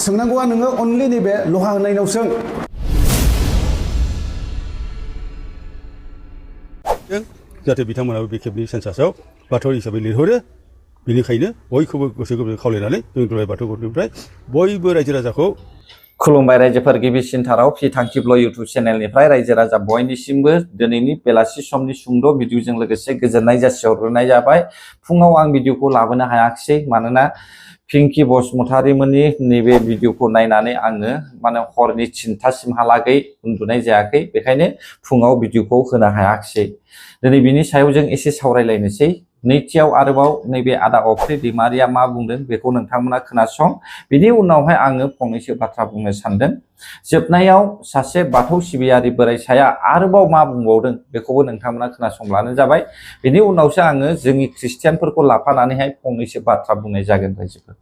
सोंनांगौआ नोङो अनलि नैबे लहा होनायनाव सों जाहाथे बिथांमोनाबो बे खेबनि सेन्सासआव बाथौ हिसाबै लिरहरो बेनिखायनो बयखौबो गोसो गोरबोजों खावलायनानै जों दुलाराय बाथौ ग्रुपनिफ्राय बयबो रायजो राजाखौ खुलुमबाय रायजोफोर गिबिसिनथाराव फि थांखिब्ल इउटुब चेनेलनिफ्राय रायजो राजा बयनिसिमबो दिनैनि बेलासि समनि सुंद' भिडिअजों लोगोसे गोजोननाय जासिहरग्रोनाय जाबाय। फुङाव आं भिडिअखौ लाबोनो हायाखिसै मानोना पिंकि बसुमतारीमोननि नैबे भिडिअखौ नायनानै आङो हरनि 3थासिमहालागै उन्दुनाय जायाखै, बेखायनो फुङाव भिडिअखौ होनो हायाखिसै। दिनै बिनि सायाव जों एसे सावरायलायनोसै। नैथियाव आरोबाव नैबे आदा अफ्रि दैमारिया मा बुंदों बेखौ नोंथांमोना खोनासं, बिनि उनावहाय आङो फंनैसो बाथ्रा बुंनो सानदों। जोबनायाव सासे बाथौ सिबियारि बोराइसाया आरोबाव मा बुंबावदों बेखौबो नोंथांमोना खोनासंब्लानो जाबाय। बिनि उनावसो आङो जोंनि ख्रिस्टियानफोरखौ लाफानानैहाय फंनैसो बाथ्रा बुंनाय जागोन रायजोफोर।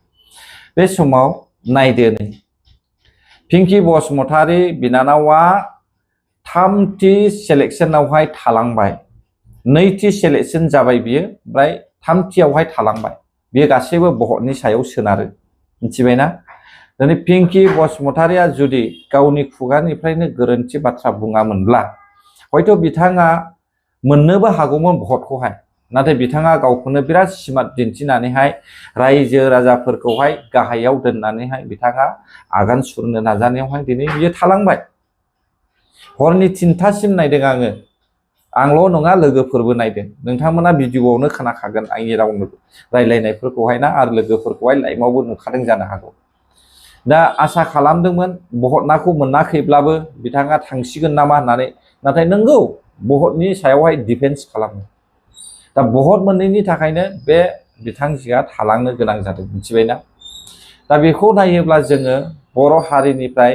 बे समाव नायदो नै पिंकि बसुमतारी बिनानावा 3थि सेलेक्शनावहाय थालांबाय, 2थि सेलेक्शन जाबाय बियो, ओमफ्राय 3थियावहाय थालांबाय। बियो गासैबो भटनि सायाव सोनारो, मिथिबायना? दिनै पिंकि बसुमतारीया जुदि गावनि खुगानिफ्रायनो गोरोन्थि बाथ्रा बुङामोनब्ला हयथ' बिथाङा मोननोबो हागौमोन भटखौहाय, नाथाय बिथाङा गावखौनो बिराद स्मार्ट दिन्थिनानैहाय रायजो राजाफोरखौहाय गाहायाव दोननानैहाय बिथाङा आगान सुरनो नाजानायावहाय दिनै बियो थालांबाय। हरनि 3थासिम नायदों आंल' नङा, लोगोफोरबो नायदों। नोंथांमोना भिडिअआवनो खोनाखागोन आंनि रायलायनायफोरखौहाय ना, आरो लोगोफोरखौहाय लाइभआवबो नुखादों जानो हागौ। दा आसा खालामदोंमोन भटनाखौ मोनाखैब्लाबो बिथाङा थांसिगोन नामा होननानै, नाथाय नंगौ भटनि सायावहाय डिफेन्स खालामो। दा भट मोनैनि थाखायनो बे बिथांजोआ थालांनो गोनां जादों, मिथिबायना? दा बेखौ नायोब्ला जोङो बर' हारिनिफ्राय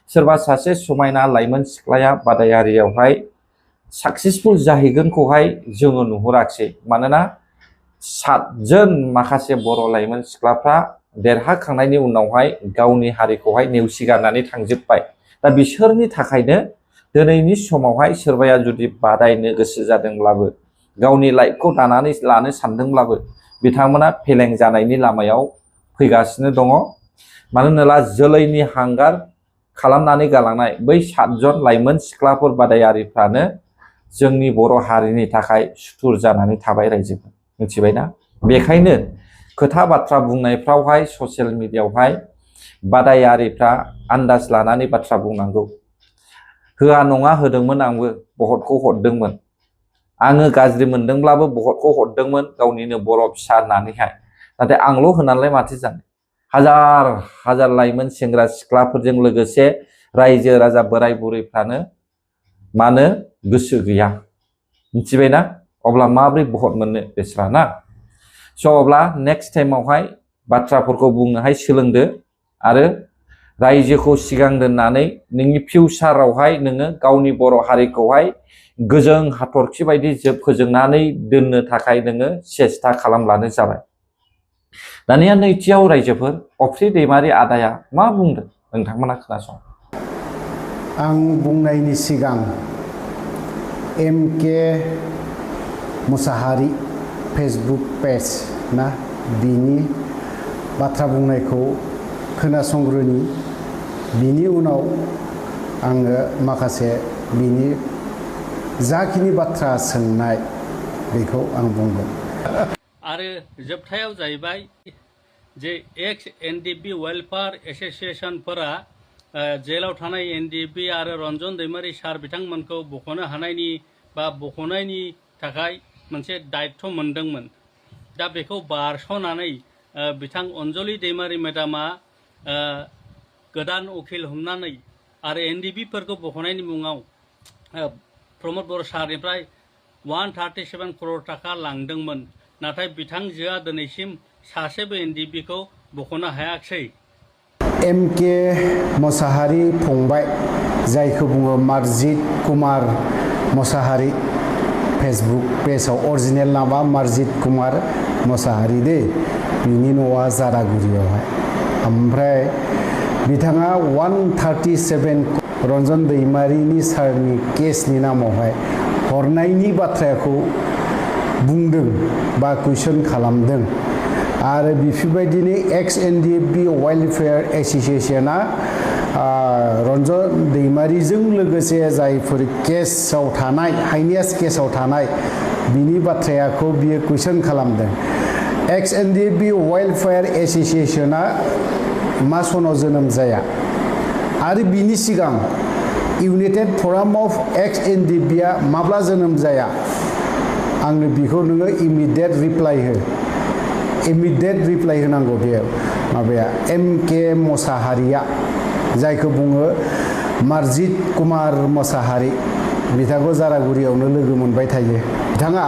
सोरबा सासे समायना लाइमोन सिख्लाया बादायारियावहाय साक्सेसफुल जाहैगोनखौहाय जोङो नुहुराखिसै। मानोना 7 माखासे बर' लाइमोन सिख्लाफ्रा देरहाखांनायनि उनावहाय गावनि हारिखौहाय नेवसिगारनानै थांजोब्बाय। दा बिसोरनि थाखायनो दिनैनि समावहाय सोरबाया जुदि बादायनो गोसो जादोंब्लाबो, गावनि लाइफखौ दानानै लानो सानदोंब्लाबो बिथांमोना फेलें जानायनि लामायाव फैगासिनो दङ। मानो होनोब्ला जोलैनि हांगार खालामनानै गालांनाय बै 7 लाइमोन सिख्लाफोर बादायारिफ्रानो जोंनि बर' हारिनि थाखाय सुथुर जानानै थाबाय रायजोफोर, मिथिबायना? बेखायनो खोथा बाथ्रा बुंनायफ्रावहाय ससियेल मिडियायावहाय बादायारिफ्रा आन्दाज लानानै बाथ्रा बुंनांगौ। होआ नङा होदोंमोन, आंबो भटखौ हरदोंमोन। आङो गाज्रि मोनदोंब्लाबो भटखौ हरदोंमोन गावनिनो बर' फिसा होननानैहाय। नाथाय आंल' होनानैलाय माथो जानो? हाजार हाजार लाइमोन सेंग्रा सिख्लाफोरजों लोगोसे रायजो राजा बोराय बुरैफ्रानो मानो गोसो गैया, मिथिबायना? अब्ला माब्रै भट मोननो बेस्रा ना? स' अब्ला नेक्स्ट टाइमावहाय बाथ्राफोरखौ बुंनोहाय सोलोंदो, आरो रायजोखौ सिगां दोननानै नोंनि फिउचारावहाय नोङो गावनि बर' हारिखौहाय गोजों हाथरखि बायदि फोजोंनानै दोननो थाखाय नोङो सेस्था खालामब्लानो जाबाय। दानिया नैथियाव रायजोफोर अफ्रि दैमारि आदाया मा बुंदों नोंथांमोना खोनासं। आं बुंनायनि सिगां एमके मुसाहारि फेसबुक पेज ना, बिनि बाथ्रा बुंनायखौ खोनासंग्रोनि, बिनि उनाव आङो माखासे बिनि जाखिनि बाथ्रा सोंनाय बेखौ आं बुंगोन। आरो जोबथायाव जाहैबाय जे एक्स एनडिपि वेलफेयार एस'सिएशनफोरा जेलाव थानाय एनडिपि आरो रन्जन दैमारि सार बिथांमोनखौ बख'नो हानायनि बा बख'नायनि थाखाय मोनसे दायित्व मोनदोंमोन। दा बेखौ बारस'नानै बिथां अनजलि दैमारि मेडामा गोदान उखिल हमनानै आरो एनडिपिफोरखौ बख'नायनि मुङाव प्रमद बर' सारनिफ्राय 137 करोड़ थाखा लांदोंमोन। नाथाय बिथांजोआ दिनैसिम सासेबो एनडिपिखौ बख'नो हायाखिसै। एमके मुसाहारि फंबाय, जायखौ बुङो मार्जित कुमार मुसाहारि, फेसबुक पेजाव अरिजिनेल नामा मार्जित कुमार मुसाहारि दे, बिनि न'आ जारागुरियावहाय। ओमफ्राय बिथाङा 137 रन्जन दैमारिनि सारनि केसनि नामावहाय हरनायनि बाथ्राखौ बुंदों बा कुइसन खालामदों। आरो बेफोरबायदिनो XNDP वेलफेयार एसोसिएशना रन्जन दैमारिजों लोगोसे जायफोर केसाव थानाय हाइनेस केसाव थानाय बिनि बाथ्राखौ बियो कुइसन खालामदों। XNDP वेलफेयार एसोसिएशना मा सनाव जोनोम जाया आरो बिनि सिगां इउनाइटेड फराम अफ XNDPआ माब्ला जोनोम जाया आंनो बिखौ नोङो इमिडियेट रिप्लाइ होनांगौ बे माबाया MK मोसाहारिया जायखौ बुङो मार्जित कुमार मोसाहारि बिथांखौ जारागुरियावनो लोगो मोनबाय थायो। बिथाङा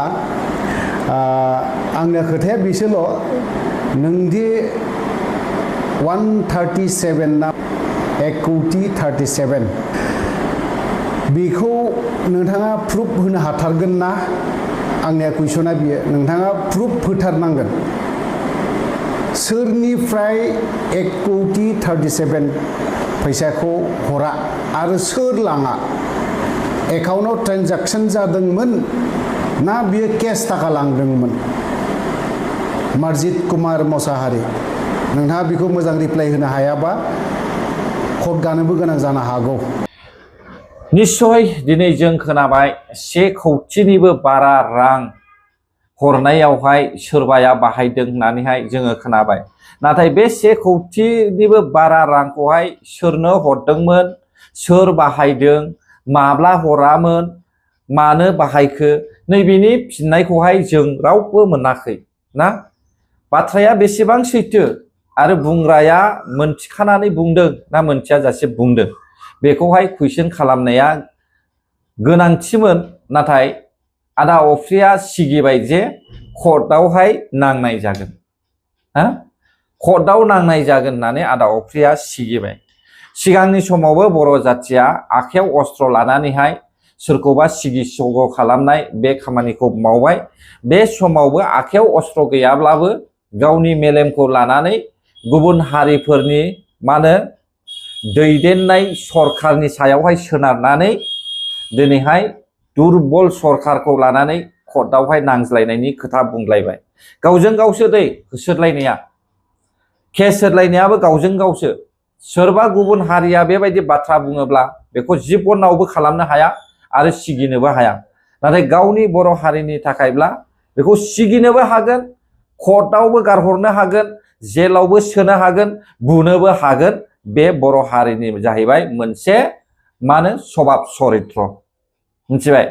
आंना खोथाया बिसोरल' नोंदि 137 ना 1,37 बेखौ नोंथाङा प्रुफ होनो हाथारगोन ना आंनिया कुइसना बियो नोंथाङा प्रुफ होथारनांगोन सोरनिफ्राय 1,37 फैसाखौ हरा आरो सोर लाङा एकाउन्टाव ट्रेन्जेक्सन जादोंमोन ना बियो केस थाखा लांदोंमोन मार्जित कुमार मोसाहारि नोंथाङा बेखौ मोजां रिप्लाइ होनो हायाबा कट गानोबो गोनां जानो हागौ। निश्चय दिनै जों खोनाबाय 1 कौटिनिबो बारा रां हरनायावहाय सोरबाया बाहायदों होननानैहाय जोङो खोनाबाय। नाथाय बे 1 कौटिनिबो बारा रांखौहाय सोरनो हरदोंमोन सोर बाहायदों माब्ला हरामोन मानो बाहायखो नैबेनि फिननायखौहाय जों रावबो मोनाखै ना बाथ्राया बेसेबां सैथो आरो बुंग्राया मोनथिखानानै बुंदों ना मोनथियाजासे बुंदों बेखौहाय कुइसन खालामनाया गोनांथिमोन। नाथाय आदा अफ्रिया सिगिबाय जे कर्टआवहाय नांनाय जागोन कर्टआव नांनाय जागोन होननानै आदा अफ्रिया सिगिबाय। सिगांनि समावबो बर' जाथिया आखायाव अस्त्र लानानैहाय सोरखौबा सिगि सग' खालामनाय बे खामानिखौ मावबाय। बे समावबो आखायाव अस्त्र गैयाब्लाबो गावनि मेलेमखौ लानानै गुबुन हारिफोरनि मा होनो दैदेननाय सरखारनि सायावहाय सोनारनानै दिनैहाय दुरबल सरखारखौ लानानै कर्टआवहाय नांज्लायनायनि खोथा बुंलायबाय। गावजों गावसो दै होसोदलायनाया केस होदलायनायाबो गावजों गावसो सोरबा गुबुन हारिया बेबायदि बाथ्रा बुङोब्ला बेखौ जिबनावबो खालामनो हाया आरो सिगिनोबो हाया। नाथाय गावनि बर' हारिनि थाखायब्ला बेखौ सिगिनोबो हागोन कर्टआवबो गारहरनो हागोन जेलावबो सोनो हागोन बुनोबो हागोन। बे बर' हारिनि जाहैबाय मोनसे मा होनो सभाब चरित्र मिथिबाय।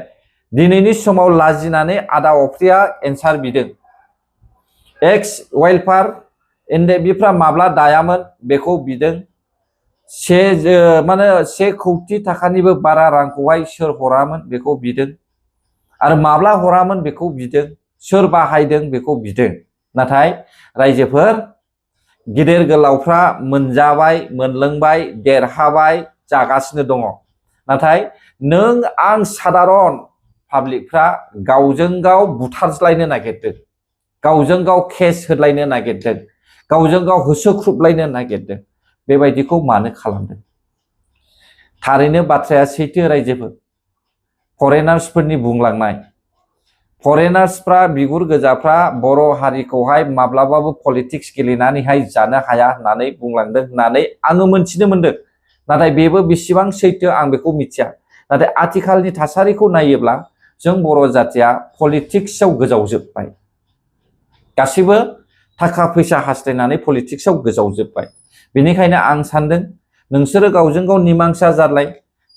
दिनैनि समाव लाजिनानै आदा अफ्रिया एन्सार बिदों एक्स वेलफेयार एनडिएफबिफ्रा माब्ला दायामोन बेखौ बिदों। 1 कौटि थाखानिबो बारा रांखौहाय सोर हरामोन बेखौ बिदों आरो माब्ला हरामोन बेखौ बिदों सोर बाहायदों बेखौ बिदों। नाथाय रायजोफोर गिदिर गोलावफ्रा मोनजाबाय मोनलोंबाय देरहाबाय जागासिनो दङ। नाथाय नों आं साधारन पाब्लिकफ्रा गावजों गाव बुथारज्लायनो नागिरदों गावजों गाव केस होदलायनो नागिरदों गावजों गाव होसोख्रुबलायनो नागिरदों बेबायदिखौ मानो खालामदों? थारैनो बाथ्राया सैथो रायजोफोर फरेनार्सफोरनि बुंलांनाय फरेनार्सफ्रा बिगुर गोजाफ्रा बर' हारिखौहाय माब्लाबाबो पलिटिक्स गेलेनानैहाय जानो हाया होननानै बुंलांदों होननानै आङो मोनथिनो मोनदों। नाथाय बेबो बेसेबां सैथो आं बेखौ मिथिया। नाथाय आथिखालनि थासारिखौ नायोब्ला जों बर' जातिया पलिटिक्सआव गोजावजोब्बाय गासिबो थाखा फैसा हास्थायनानै पलिटिक्सआव गोजावजोब्बाय। बेनिखायनो आं सानदों नोंसोरो गावजों गाव निमांसा जालाय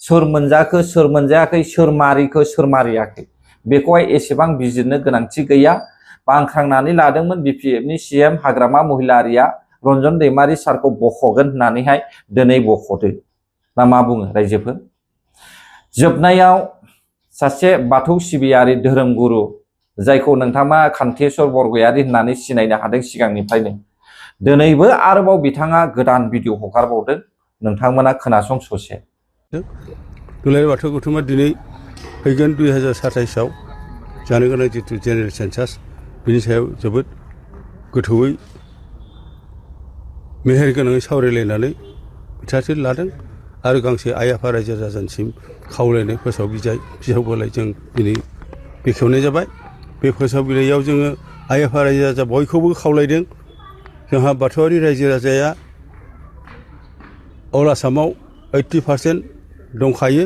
सोर मोनजाखो सोर मोनजायाखै सोर मारिखो सोर मारियाखै बेखौहाय एसेबां बिजिरनो गोनांथि गैया। बांख्रांनानै लादोंमोन बिपिएफनि CM हाग्रामा महिलारिया रन्जन दैमारि सारखौ बख'गोन होननानैहाय दिनै बख'दो ना मा बुङो रायजोफोर? जोबनायाव सासे बाथौ सिबियारि धोरोम गुरु जायखौ नोंथाङा कान्तेश्वर बरगयारि होननानै सिनायनो हादों सिगांनिफ्रायनो दिनैबो आरोबाव बिथाङा गोदान भिडिअ हगारबावदों नोंथांमोना खोनासं ससे। दुलाराय बाथौ गौथुमा दिनै फैगोन 2027आव जानो गोनां जिथु जेनेरेल सेन्सास बिनि सायाव जोबोद गोथौयै मेहेर गोनाङै सावरायलायनानै बिथांखि लादों आरो गांसे आइ आफा रायजो राजानिसिम खावलायनाय फोसाव बिजाब बोलाय जों दिनै बेखेवनाय जाबाय। बे फोसाव बिलाइयाव जोङो आइ आफा रायजो राजा बयखौबो खावलायदों जोंहा बाथौआरि रायजो राजाया अल आसामाव 80% दंखायो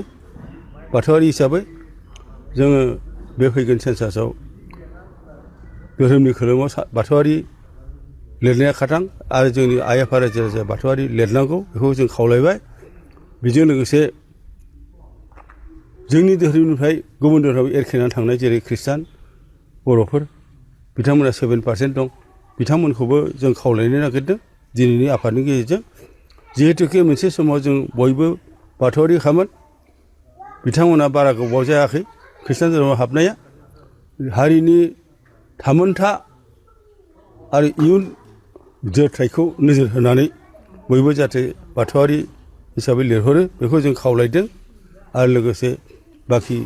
बाथौआरि हिसाबै जोङो बे फैगोन सेन्सासाव धोरोमनि खोलोमाव बाथौआरि लिरनाया खाथां आरो जोंनि आइ आफा रायजो राजाया बाथौआरि लिरनांगौ बेखौ जों खावलायबाय बेजों लोगोसे जोंनि धोरोमनिफ्राय गुबुन धोरोमाव एरखेनानै थांनाय जेरै खृष्टान बर'फोर बिथांमोना 7% दं बिथांमोनखौबो जों खावलायनो नागिरदों दिनैनि आफादनि गेजेरजों जिहेतुके मोनसे समाव जों बयबो बाथौआरिखामोन बिथांमोना बारा गोबाव जायाखै खृष्टान धोरोमाव हाबनाया हारिनि थामोनथा आरो इयुन जोरथायखौ नोजोर होनानै बयबो जाहाथे बाथौआरि हिसाबै लिरहरो बेखौ जों खावलायदों आरो लोगोसे बाखि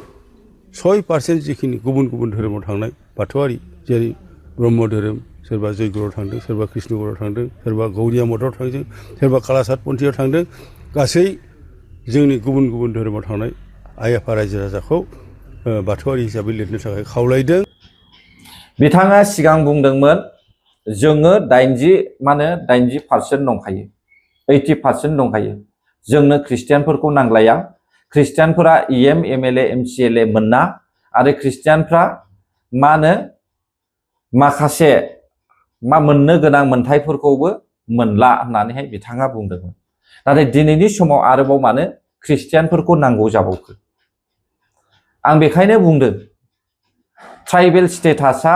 6% जिखिनि गुबुन गुबुन धोरोमाव थांनाय बाथौआरि जेरै ब्रह्म धोरोम सोरबा जयगुरुआव थांदों सोरबा कृष्णगुरुआव थांदों सोरबा गौरिया मठआव थांदों सोरबा कालासाद पन्थियाव थांदों गासै जोंनि गुबुन गुबुन धोरोमाव थांनाय आइ आफा रायजो राजाखौ बाथौआरि हिसाबै लिरनो थाखाय खावलायदों बिथाङा सिगां बुंदोंमोन जोङो 80% दंखायो 80% दंखायो जोंनो ख्रिस्टियानफोरखौ नांलाया ख्रिस्टियानफोरा EM MLA MCLA मोना आरो ख्रिस्टियानफ्रा मा होनो माखासे मा मोननो गोनां मोनथायफोरखौबो मोनला होननानैहाय बिथाङा बुंदोंमोन नाथाय दिनैनि समाव आरोबाव मानो ख्रिस्टियानफोरखौ नांगौ जाबावखो आं बेखायनो बुंदों ट्राइबेल स्टेटासा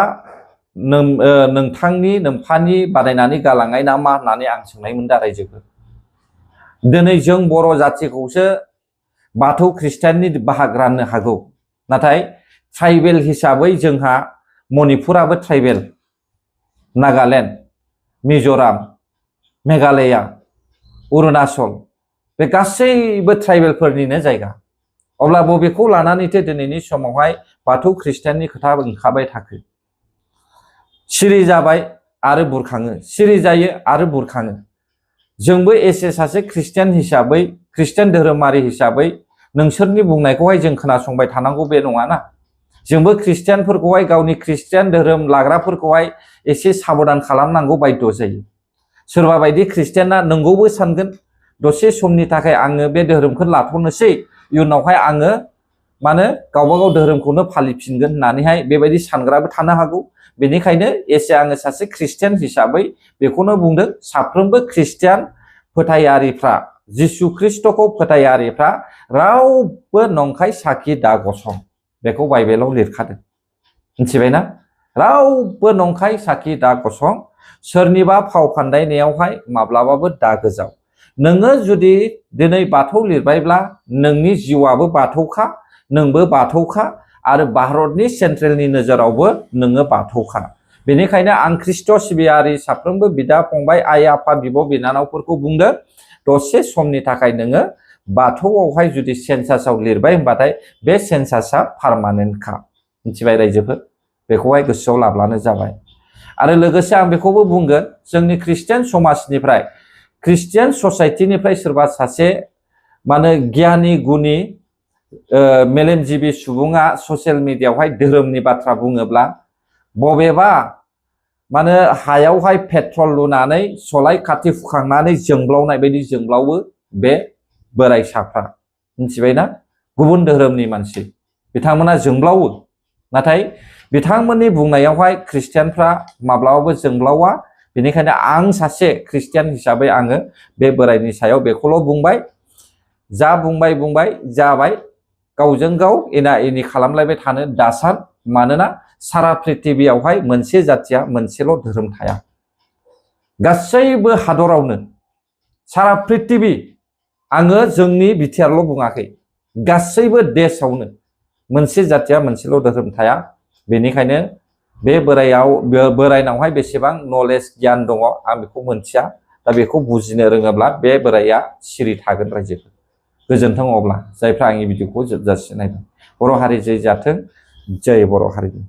नोंथांनि बानायनानै गालांनाय ना मा होननानै आं सोंनायमोन दा रायजोफोर दिनै जों बर' जाथिखौसो बाथौ ख्रिस्टियाननि बाहागो राननो हागौ नाथाय ट्राइबेल हिसाबै जोंहा मणिपुराबो ट्राइबेल नागालेण्ड मिज'राम मेघालया अरुणाचल बे गासैबो ट्राइबेलफोरनिनो जायगा अब्ला बबेखौ लानानैथो दिनैनि समावहाय बाथौ ख्रिस्टियाननि खोथा ओंखारबाय थाखो सिरि जाबाय आरो बुरखाङो सिरि जायो आरो बुरखाङो जोंबो एसे सासे ख्रिस्टियान हिसाबै ख्रिस्टियान धोरोमारि हिसाबै नोंसोरनि बुंनायखौहाय जों खोनासंबाय थानांगौ बे नङाना जोंबो ख्रिस्टियानफोरखौहाय गावनि ख्रिस्टियान धोरोम लाग्राफोरखौहाय एसे साबधान खालामनांगौ बाध्य जायो सोरबा बायदि ख्रिस्टियाना नंगौबो सानगोन दसे समनि थाखाय आङो बे धोरोमखौ लाथ'नोसै इयुनावहाय आङो माने गावबा गाव धोरोमखौनो फालिफिनगोन होननानैहाय बेबायदि सानग्राबो थानो हागौ बेनिखायनो एसे आङो सासे ख्रिस्टियान हिसाबै बेखौनो बुंदों साफ्रोमबो ख्रिस्टियान फोथायारिफ्रा जिसु ख्रिस्टखौ फोथायारिफ्रा रावबो नंखाय साखि दा गसं बेखौ बाइबेलाव लिरखादों मिथिबायना रावबो नंखाय साखि दा गसं सोरनिबा फाव फान्दायनायावहाय माब्लाबाबो दा गोजाव नोङो जुदि दिनै बाथौ लिरबायब्ला नोंनि जिउआबो बाथौखा नोंबो बाथौखा आरो भारतनि सेन्ट्रेलनि नोजोरावबो नोङो बाथौखा बेनिखायनो आं ख्रिस्ट सिबियारि साफ्रोमबो बिदा फंबाय आइ आफा बिब' बिनानावफोरखौ बुंदों दसे समनि थाखाय नोङो बाथौआवहाय जुदि सेन्सासाव लिरबाय होनबाथाय बे सेन्सासा पारमानेन्टखा मिथिबाय रायजोफोर बेखौहाय गोसोआव लाब्लानो जाबाय आरो लोगोसे आं बेखौबो बुंगोन जोंनि ख्रिस्टियान समाजनिफ्राय ख्रिस्टियान ससाइटिनिफ्राय सोरबा सासे माने गियानि गुनि मेलेमजिबि सुबुङा ससियेल मिडियायावहाय धोरोमनि बाथ्रा बुङोब्ला बबेबा माने हायावहाय पेट्रल लुनानै सलाय खाथि फुखांनानै जोंब्लावनाय बायदि जोंब्लावो बे बोराइसाफ्रा मिथिबायना गुबुन धोरोमनि मानसि बिथांमोना जोंब्लावो नाथाय बिथांमोननि बुंनायावहाय ख्रिस्टियानफ्रा माब्लाबाबो जोंब्लावा बेनिखायनो आं सासे ख्रिस्टियान हिसाबै आङो बे बोराइनि सायाव बेखौल' बुंबाय जा बुंबाय जाबाय गावजों गाव एना एनि खालामलायबाय थानो दासान मानोना सारा प्रिथिबियावहाय मोनसे जाथिया मोनसेल' धोरोम थाया गासैबो हादरावनो सारा प्रिथिबि आङो जोंनि बिटिआरल' बुङाखै गासैबो देशआवनो मोनसे जाथिया मोनसेल' धोरोम थाया बेनिखायनो बे बोराइनावहाय बेसेबां नलेज गियान दङ आं बेखौ मोनथिया दा बेखौ बुजिनो रोङोब्ला बे बोराइया सिरि थागोन रायजोफोर गोजोन्थों अब्ला जायफ्रा आंनि भिडिअखौ जोबजासिम नायदों बर' हारि जै जाथों जय बर' हारिनि